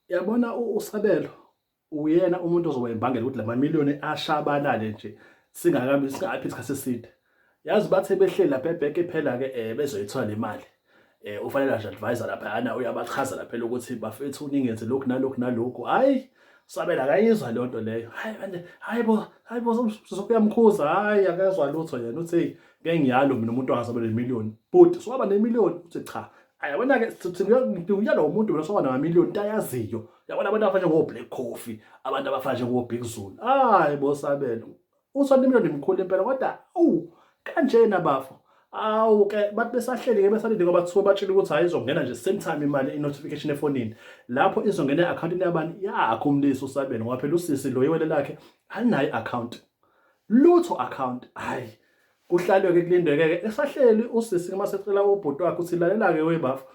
Yabona uSabelo uyena umuntu ozoba imbangela ukuthi lamamiliyoni ashabalale nje singakabi singaphi isikhathi eside. Yazi bathe behleli lapha ebheke phela-ke um bezoyithola le mali. Ufanele nje advisor laphayana uyabachaza laphela ukuthi bafethu ningenze lokhu nalokhu nalokhu. Hhayi Sabela akayizwa leyo nto leyo. Hayi manje, hayi bo, hayi bo sokuyamkhuza, hayi akazwa lutho yena uthi ngeke ngiyalo mina umuntu ongasabe nemiliyoni. Bhuti sowaba nemiliyoni uthi cha. Ayabona-ke ngiyalo umuntu mina sowaba namamiliyoni into ayaziyo. Yabona abantu abafana njengo-Black Coffee, abantu abafana njengo-Big Zulu. Hayi bo Sabelo. Uthi imiliyoni mkhulu impela kodwa awu kanjena bafo. Awu ke bathi besahleli ke besalinde ngoba kuthiwa batshela ukuthi hayi izongena nje same time imali i-notification efonini. Lapho izongena e-akhawuntini yabani? Yakho umlisa uSabelo ngoba phela usisi lo iwele lakhe alinayo i-akhawunti. Lutho account. Hayi kuhlalwe-ke kulindwe-ke esahleli usisi uma secela ubhuti wakhe ukuthi lalela-ke webafo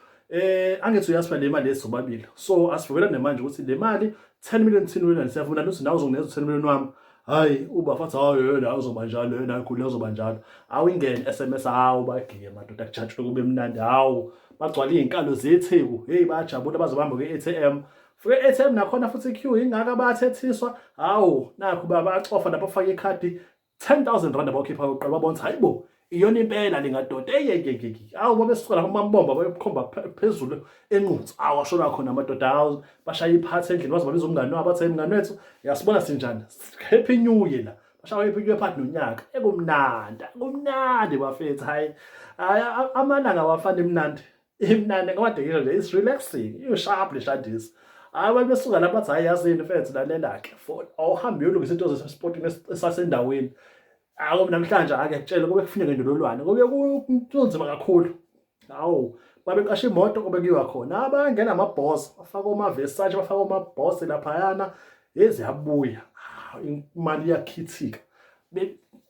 angithi uyasipha le mali sobabili so asivumelane manje ukuthi le mali 10 million 10 million siyavuna ukuthi nawe uzonginikeza 10 million wami. Hayi ubafa athi hayi yena uzoba njalo yena ayikhulu uzoba njalo. Hawu ingene SMS hawu bagiye madoda kujatshulwe kube mnandi hawu bagcwala izinkalo zeTheku hey bayajabula bazobamba kwi-ATM. Fike e-ATM nakhona futhi queue ingaka bayathethiswa hawu nakhu baba acofa lapho afake ikhadi 10000 rand abawukhipha yokuqala babona ukuthi hayibo iyona impela lingadoda eyeyeyeye awu babesuka lapho bambomba bayokhomba phezulu enquthu awu ashona khona amadoda awu bashaya iphathi endlini baze babiza umngani wabo bathi mngani wethu yasibona sinjani happy new year la bashaya happy new year phakathi nonyaka ekumnandi kumnandi bafethu hayi hayi amalanga awafani mnandi imnandi ngoba ngisho nje it's relaxing you sharp le shandisi. Hayi abantu besuka lapha bathi hayi yazini mfethu lalela-ke for awuhambe uyolungisa into zasespotini esasendaweni. Awu namhlanje ake kutshele kube kufuneka indololwane kube kunzima kakhulu. Hawu babeqasha imoto kube kuyiwa khona abangena amabhosi bafaka oma-Versace bafaka omabhosi laphayana yeziyabuya imali iyakhithika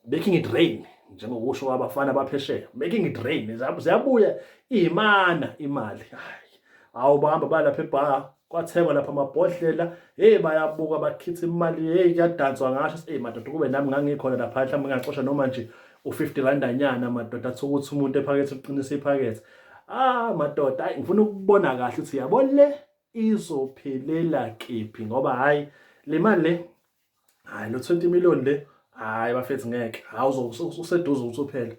making it rain njengokusho kwabafana baphesheya making it rain ziyabuya imana imali. Hayi awu bahamba balapha ebha kwathengwa lapha amabhodlela hey bayabuka bakhitha imali hey kuyadanswa ngasho hey madoda kube nami ngangikhona lapha mhlawumbe ngingacosha noma nje u50 rand anyana madoda athi ukuthi umuntu ephakethe uqinisa iphakethe. Ah madoda hayi ngifuna ukubona kahle ukuthi yabo le izophelela kephi ngoba hayi le mali le hayi lo 20 million le hayi bafethu ngeke hawu useduze ukuthi uphele.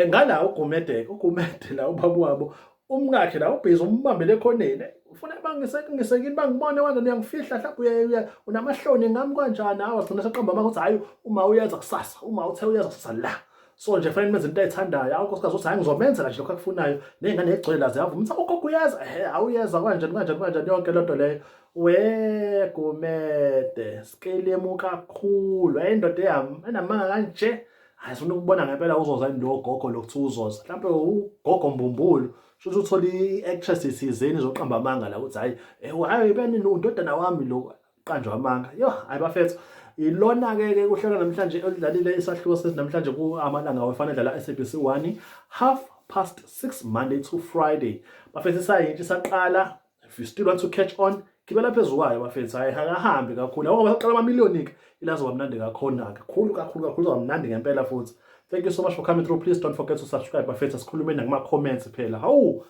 Ngala uGumede uGumede la ubaba wabo umkakhe la ubhizi umbambele ekhoneni ufuna bangisekini bangibone wena niyangifihla mhlawumbe unamahloni ngami kanjani hawu agcina seqamba amanga ukuthi hayi uma uyeza kusasa uma uthe uyeza kusasa la so nje fanele menze into ayithandayo. Hawu nkosikazi uthi hayi ngizomenzela nje lokho akufunayo ney'ngane egcwele la ziyavuma uthi ugogo uyeza ehe awuyeza kanjani kanjani kanjani yonke loo nto leyo. We Gumede skelemu kakhulu hayi indoda eyami enamanga kanje hayi sifuna ukubona ngempela uzoza yini lo gogo lo kuthiwa uzoza mhlawumbe ugogo mbumbulu shuthi uthole i-actress thizeni izoqamba amanga la ukuthi hayi hayi beni undodana wami lo qanjwa amanga yo hayi bafethu ilona-ke ke uhlelo namhlanje oludlalile isahluko sethu namhlanje ku-amalanga wefana dlala SABC 1 6:30 Monday to Friday bafethu isayintsha isaqala. If you still want to catch on gibela phezu kwayo bafethu hayi akahambi kakhulu ngoba saqala amamiliyoni-ke ilazoba mnandi kakhona kakhulu kakhulu kakhulu izoba mnandi ngempela futhi. Thank you so much for coming through. Please don't forget to subscribe bafethu asikhulumeni nakuma-comments phela hawu.